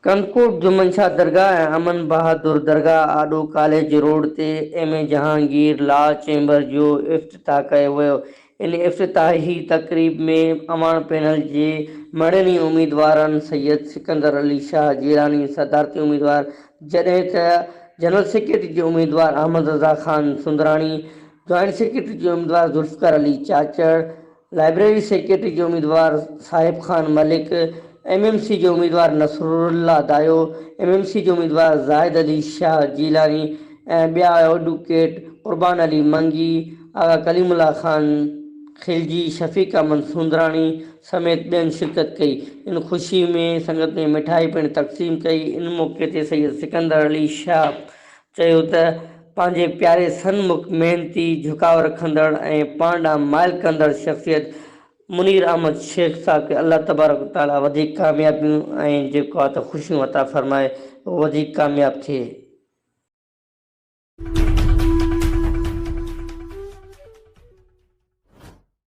ڪنڌڪوٽ جمن شاهه درگاهه ۽ امن بهادر درگاهه آڏو ڪاليج روڊ تي M A Jahangir law chamber جو افتتاح ڪيو ويو. ان افتتاحي تقريب ۾ اعواڻ پينل جي مڙني اميدوارن سيد سڪندر علي شاهه جيلاني صدارتي اميدوار جڏهن ته جنرل سيڪريٽري جي اميدوار احمد رضا خان سندراڻي، جوائنٽ سيڪريٽري جي اميدوار ذوالفقار علي چاچڙ، لائبريري سيڪريٽري جي اميدوار Sahib Khan Malik, M M C جي اميدوار Nasrullah Dayo, M M C جي اميدوار زاهد علي شاهه جيلاني ۽ ٻيا ايڊووڪيٽ قربان علي منگي، آغا ڪليم الله خان خلجي، شفيق احمد سوندراڻي سميت ٻين شرڪت ڪئي. ان خوشي ۾ سنگت ۾ مٺائي پڻ تقسيم ڪئي. ان موقعي تي سيد سڪندر علي شاهه چيو ته پنهنجي پياري سنمک، محنتي، جهڪاء رکندڙ ۽ پاڻ ڏانهن مائل ڪندڙ شخصيت منير احمد شيخ صاحب کي الله تبارڪ و تعاليٰ وڌيڪ ڪاميابيون ۽ جيڪو آ ته خوشيون عطا فرمائي هو وڌيڪ ڪامياب ٿئي.